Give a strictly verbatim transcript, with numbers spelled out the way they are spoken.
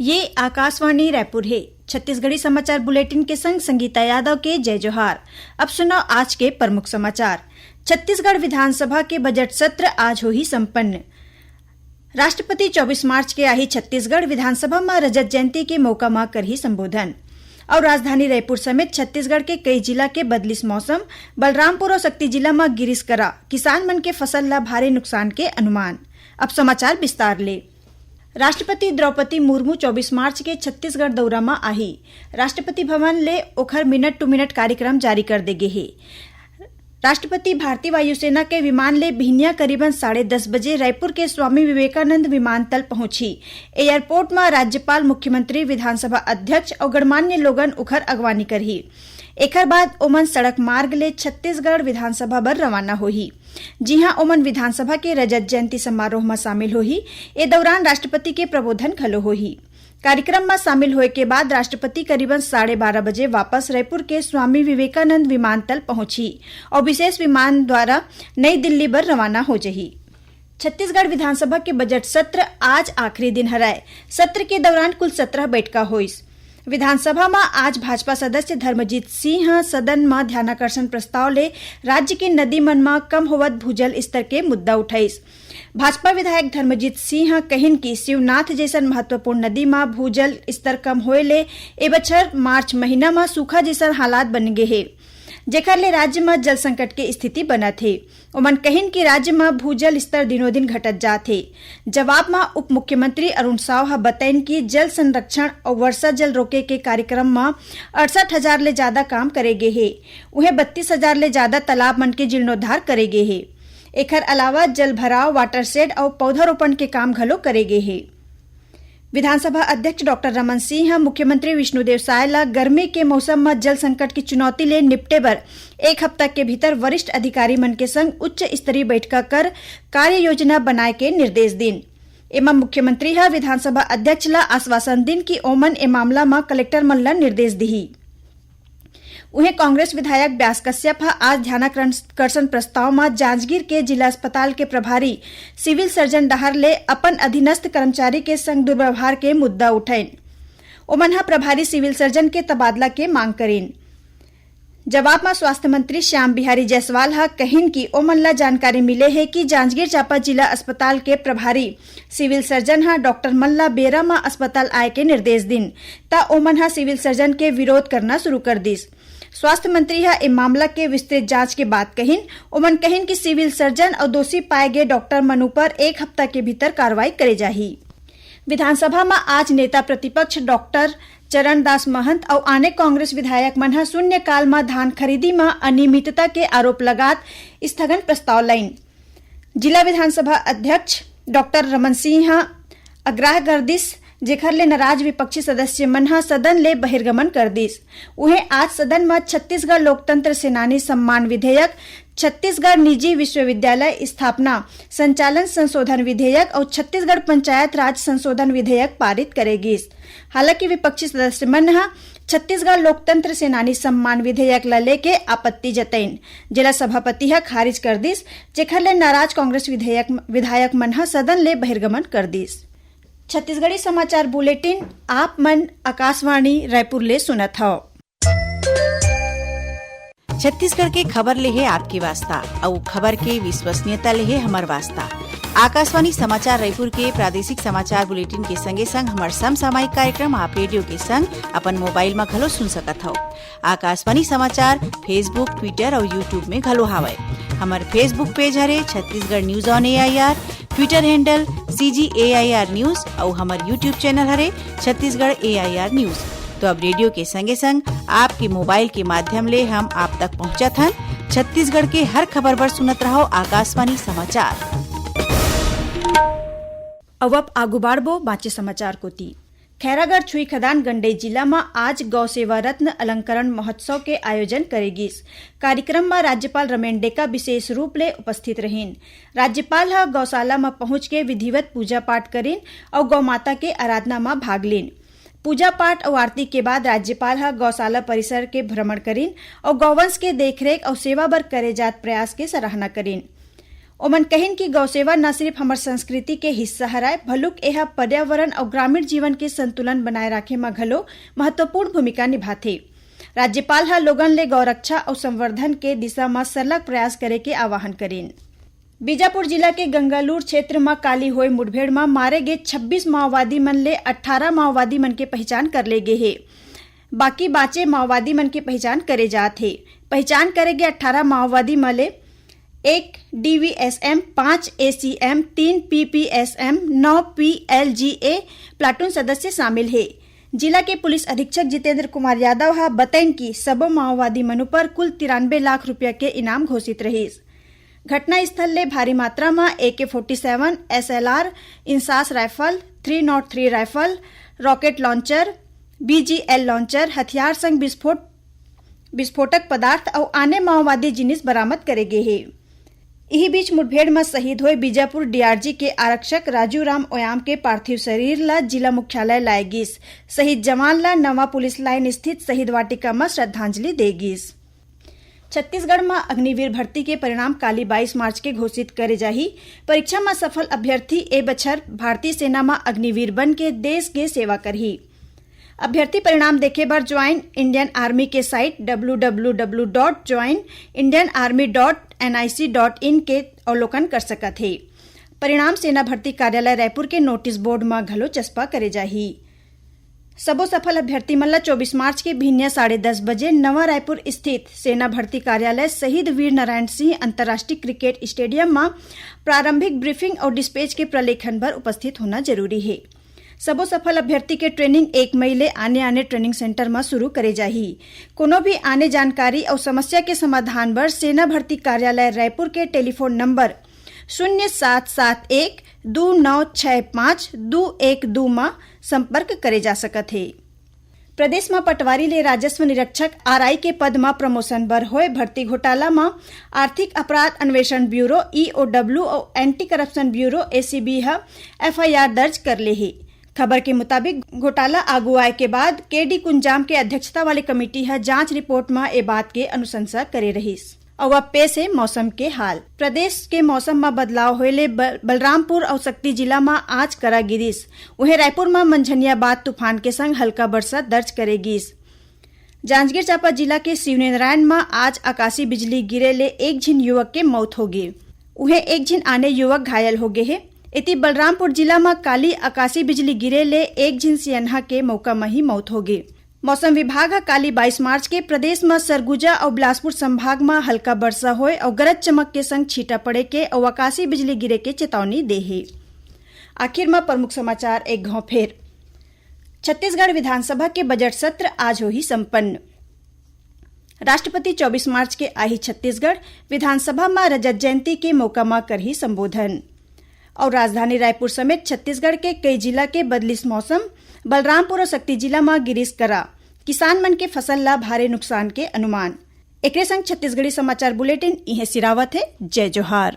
ये आकाशवाणी रायपुर हे। छत्तीसगढ़ी समाचार बुलेटिन के संग संगीता यादव के जय जोहार। अब सुनव आज के प्रमुख समाचार। छत्तीसगढ़ विधानसभा के बजट सत्र आज होही संपन्न। राष्ट्रपति चौबीस मार्च के आही छत्तीसगढ़ विधानसभा म रजत जयंती के मौका म करही संबोधन। अउ राजधानी रायपुर समेत छत्तीसगढ़ के कई जिला के बदलिस मौसम, बलरामपुर अउ सक्ती जिला म गिरिस करा, किसान मन के फसल ल भारी नुकसान के अनुमान। अब समाचार विस्तार ले। राष्ट्रपति द्रौपदी मुर्मू चौबीस मार्च के छत्तीसगढ़ दौरा म आही। राष्ट्रपति भवन ले ओखर मिनट टू मिनट कार्यक्रम जारी कर दे गे हे। राष्ट्रपति भारतीय वायुसेना के विमान ले बिहनिया करीबन साढ़े दस बजे रायपुर के स्वामी विवेकानंद विमानतल पहुंचही। एयरपोर्ट म राज्यपाल, मुख्यमंत्री, विधानसभा अध्यक्ष अउ गणमान्य लोगन उखर अगवानी करही। एखर बाद ओमन सड़क मार्ग ले छत्तीसगढ़ विधानसभा बर रवाना होही, जिहां ओमन विधानसभा के रजत जयंती समारोह म शामिल होही। ए दौरान राष्ट्रपति के प्रबोधन घलो होही। कार्यक्रम म शामिल होए के बाद राष्ट्रपति करीबन साढ़े बारह बजे वापस रायपुर के स्वामी विवेकानंद विमानतल पहुंचही अउ विशेष विमान द्वारा नई दिल्ली बर रवाना हो जही। छत्तीसगढ़ विधानसभा के बजट सत्र आज आखिरी दिन हरय। सत्र के दौरान कुल सत्रह बैठका होइस। विधानसभा म आज भाजपा सदस्य धर्मजीत सिंह ह सदन म ध्यानाकर्षण प्रस्ताव ले राज्य के नदी मन म कम होवत भूजल स्तर के मुद्दा उठाइस। भाजपा विधायक धर्मजीत सिंह ह कहिन कि शिवनाथ जैसन महत्वपूर्ण नदी म भूजल स्तर कम होए ले ए बछर मार्च महीना म सूखा जैसन हालात बन गे हे, जेखर ले राज्य म जल संकट के स्थिति बनत हे। ओमन कहिन कि राज्य म भूजल स्तर दिनों दिन घटत जात हे। जवाब म उप मुख्यमंत्री अरुण साव ह बतैन कि जल संरक्षण अउ वर्षा जल रोके के कार्यक्रम म अड़सठ हजार ले जादा काम करे गे हे। उहें बत्तीस हजार ले जादा तालाब मन के जीर्णोद्धार करे गे हे। एखर अलावा जल भराव, वाटर शेड अउ पौधारोपण के काम घलो करे गे हे। विधानसभा अध्यक्ष डॉक्टर रमन सिंह ह मुख्यमंत्री विष्णुदेव साय ल गर्मी के मौसम म जल संकट की चुनौती ले निपटे बर एक हफ्ता के भीतर वरिष्ठ अधिकारी मन के संग उच्च स्तरीय बैठका कर कार्य योजना बनाए के निर्देश दीन। एमा मुख्यमंत्री ह विधानसभा अध्यक्ष ल आश्वासन दीन कि ओमन ए मामला म कलेक्टर मन ल निर्देश दिही। उहें, कांग्रेस विधायक ब्यास कश्यप ह आज ध्यानाकर्षण प्रस्ताव म जांजगीर के जिला अस्पताल के प्रभारी सिविल सर्जन डहार ले अपन अधीनस्थ कर्मचारी के संग दुर्व्यवहार के मुद्दा उठैन। ओमन ह प्रभारी सिविल सर्जन के तबादला के मांग करिन। जवाब म स्वास्थ्य मंत्री श्याम बिहारी जायसवाल ह कहिन कि ओमन ल जानकारी मिले हे कि जांजगीर चांपा जिला अस्पताल के प्रभारी सिविल सर्जन ह डॉक्टर मन ल बेरा म अस्पताल आए के निर्देश दिन, त ओमन ह सिविल सर्जन के विरोध करना शुरू कर दिस। स्वास्थ्य मंत्री ह ए मामला के विस्तृत जांच के बाद कहिन। ओमन कहिन कि सिविल सर्जन अउ दोषी पाए गे डॉक्टर मन ऊपर एक हफ्ता के भीतर कार्रवाई करे जाही। विधानसभा म आज नेता प्रतिपक्ष डॉक्टर चरणदास महंत अउ आने कांग्रेस विधायक मन ह शून्यकाल म धान खरीदी म अनियमितता के आरोप लगात स्थगन प्रस्ताव लाइन। जिला विधानसभा अध्यक्ष डॉक्टर रमन सिंह ह आग्रह कर दिस, जेखर ले नाराज विपक्षी सदस्य मन ह सदन ले बहिर्गमन कर दिस। उहें, आज सदन म छत्तीसगढ़ लोकतंत्र सेनानी सम्मान विधेयक, छत्तीसगढ़ निजी विश्वविद्यालय स्थापना संचालन संशोधन विधेयक अउ छत्तीसगढ़ पंचायत राज संशोधन विधेयक पारित करे गिस। हालांकि विपक्षी सदस्य मन ह छत्तीसगढ़ लोकतंत्र सेनानी सम्मान विधेयक ल लेके आपत्ति जतइन, जेला सभापति ह खारिज कर दिस, जेखर ले नाराज कांग्रेस विधेयक, विधायक मन ह सदन ले बहिर्गमन कर दिस। छत्तीसगढ़ी समाचार बुलेटिन आप मन आकाशवाणी रायपुर ले सुनत हव। छत्तीसगढ़ के खबर ले हे आपके वास्ता, अउ खबर के विश्वसनीयता ले हे हमर वास्ता। आकाशवाणी समाचार रायपुर के प्रादेशिक समाचार बुलेटिन के संगे संग हमर समसामयिक कार्यक्रम आप रेडियो के संग अपन मोबाइल म घलो सुन सकत हव। आकाशवाणी समाचार Facebook, Twitter अउ YouTube में घलो हावय। हमर Facebook पेज हरे Chhattisgarh news on AIR, Twitter handle CG AIR news अउ हमर YouTube चैनल हरे छत्तीसगढ़ एआईआर न्यूज। तो अब रेडियो के संगे संग आपके मोबाइल के माध्यम ले हम आप तक पहुंचत हन। छत्तीसगढ़ के हर खबर बर सुनत रहव आकाशवाणी समाचार। अब आप आगू बाढ़बो बांचे समाचार कोती। खैरागढ़ छुईखदान गंडई जिला म आज गौ सेवा रत्न अलंकरण महोत्सव के आयोजन करे गिस। कार्यक्रम म राज्यपाल रमेन डेका विशेष रूप ले उपस्थित रहिन। राज्यपाल ह गौशाला म पहुंच के विधिवत पूजा पाठ करिन अउ गौ माता के आराधना म भाग लीन। पूजा पाठ अउ आरती के बाद राज्यपाल ह गौशाला परिसर के भ्रमण करिन अउ गौवंश के देखरेख अउ सेवा बर करे जात प्रयास के सराहना करिन। ओमन कहिन कि गौ सेवा न सिर्फ हमर संस्कृति के हिस्सा हरय, भलुक एह पर्यावरण अउ ग्रामीण जीवन के संतुलन बनाए राखे म घलो महत्वपूर्ण भूमिका निभाथे। राज्यपाल ह लोगन ले गौ रक्षा अउ संवर्धन के दिशा म सरलग प्रयास करे के आह्वान करिन। बीजापुर जिला के गंगालूर क्षेत्र म काली होए मुठभेड़ म मारे गे छब्बीस माओवादी मन ले अट्ठारह माओवादी मन के पहिचान कर ले गे हे। बाकी बांचे माओवादी मन के पहिचान करे जात हे। पहिचान करे गे अट्ठारह माओवादी मन ले एक डीवीएसएम, पांच एसीएम, तीन पीपीएसएम, नौ पीएलजीए प्लाटून सदस्य शामिल हे। जिला के पुलिस अधीक्षक जितेंद्र कुमार यादव ह बतइन कि सबो माओवादी मन ऊपर कुल तिरानबे लाख रुपया के इनाम घोषित रहिस। घटनास्थल ले भारी मात्रा म AK forty seven, SLR, INSAS rifle, three not three rifle, rocket launcher, BGL launcher, हथियार संग विस्फोट विस्फोटक पदार्थ अउ आने माओवादी जिनिस बरामद करे गे हे। इही बीच मुठभेड़ म शहीद होए बीजापुर डीआरजी के आरक्षक राजू राम ओयाम के पार्थिव शरीर ल जिला मुख्यालय लाए गिस। शहीद जवान ल नवा पुलिस लाइन स्थित शहीद वाटिका म श्रद्धांजलि दे गिस। छत्तीसगढ़ म अग्निवीर भर्ती के परिणाम काली बाईस मार्च के घोषित करे जाही। परीक्षा म सफल अभ्यर्थी ए बछर भारतीय सेना म अग्निवीर बन के देश के सेवा करही। अभ्यर्थी परिणाम देखे बर ज्वाइन इंडियन आर्मी के site W W W dot join Indian army dot NIC dot in के अवलोकन कर सकत हे। परिणाम सेना भर्ती कार्यालय रायपुर के नोटिस बोर्ड म घलो चस्पा करे जाही। सबो सफल अभ्यर्थी मन ल चौबीस मार्च के भिनिया साढ़े दस बजे नवा रायपुर स्थित सेना भर्ती कार्यालय शहीद वीर नारायण सिंह अंतर्राष्ट्रीय क्रिकेट स्टेडियम म प्रारंभिक ब्रीफिंग अउ डिस्पैच के प्रलेखन बर उपस्थित होना जरूरी हे। सबो सफल अभ्यर्थी के ट्रेनिंग एक मई ले आने-आने ट्रेनिंग सेंटर म शुरू करे जाही। कोनो भी आने जानकारी अउ समस्या के समाधान बर सेना भर्ती कार्यालय रायपुर के टेलीफोन नंबर शून्य सात सात एक दू नौ छह पाँच दू एक दू म संपर्क करे जा सकत हे। प्रदेश म पटवारी ले राजस्व निरीक्षक, आरआई, के पद म प्रमोशन बर होए भर्ती घोटाला म आर्थिक अपराध अन्वेषण ब्यूरो, ईओडब्ल्यू, अउ एंटी करप्शन ब्यूरो, एसीबी, ह एफआईआर दर्ज कर ले हे। खबर के मुताबिक, घोटाला आगू आए के बाद केडी कुंजाम के अध्यक्षता वाले कमेटी ह जांच रिपोर्ट म ए बात के अनुशंसा करे रहिस। अउ अब पेश हे मौसम के हाल। प्रदेश के मौसम म बदलाव होए ले ब-, बलरामपुर अउ सक्ती जिला म आज करा गिरिस। उहें, रायपुर म मंझनिया बाद तूफान के संग हल्का बरसा दर्ज करे गिस। जांजगीर चांपा जिला के शिवरीनारायण म आज आकाशीय बिजली गिरे ले एक झिन युवक के मौत होगे। उहें, एक झिन आने युवक घायल होगे हे। एती, बलरामपुर जिला म काली आकाशीय बिजली गिरे ले एक झिन सियनहा के मौका म ही मौत होगे। मौसम विभाग ह काली बाईस मार्च के प्रदेश म सरगुजा अउ बिलासपुर संभाग म हल्का बरसा होए अउ गरज चमक के संग छींटा पड़े के अउ आकाशीय बिजली गिरे के चेतावनी दे हे। आखिर म प्रमुख समाचार एक घांव फेर। छत्तीसगढ़ विधानसभा के बजट सत्र आज होही संपन्न। राष्ट्रपति चौबीस मार्च के आही छत्तीसगढ़, विधानसभा म रजत जयंती के मौका म करही संबोधन। अउ राजधानी रायपुर समेत छत्तीसगढ़ के कई जिला के बदलिस मौसम, बलरामपुर अउ सक्ती जिला म गिरिस करा, किसान मन के फसल ला भारी नुकसान के अनुमान। एकरे संग छत्तीसगढ़ी समाचार बुलेटिन इहें सिरावत हे। जय जोहार।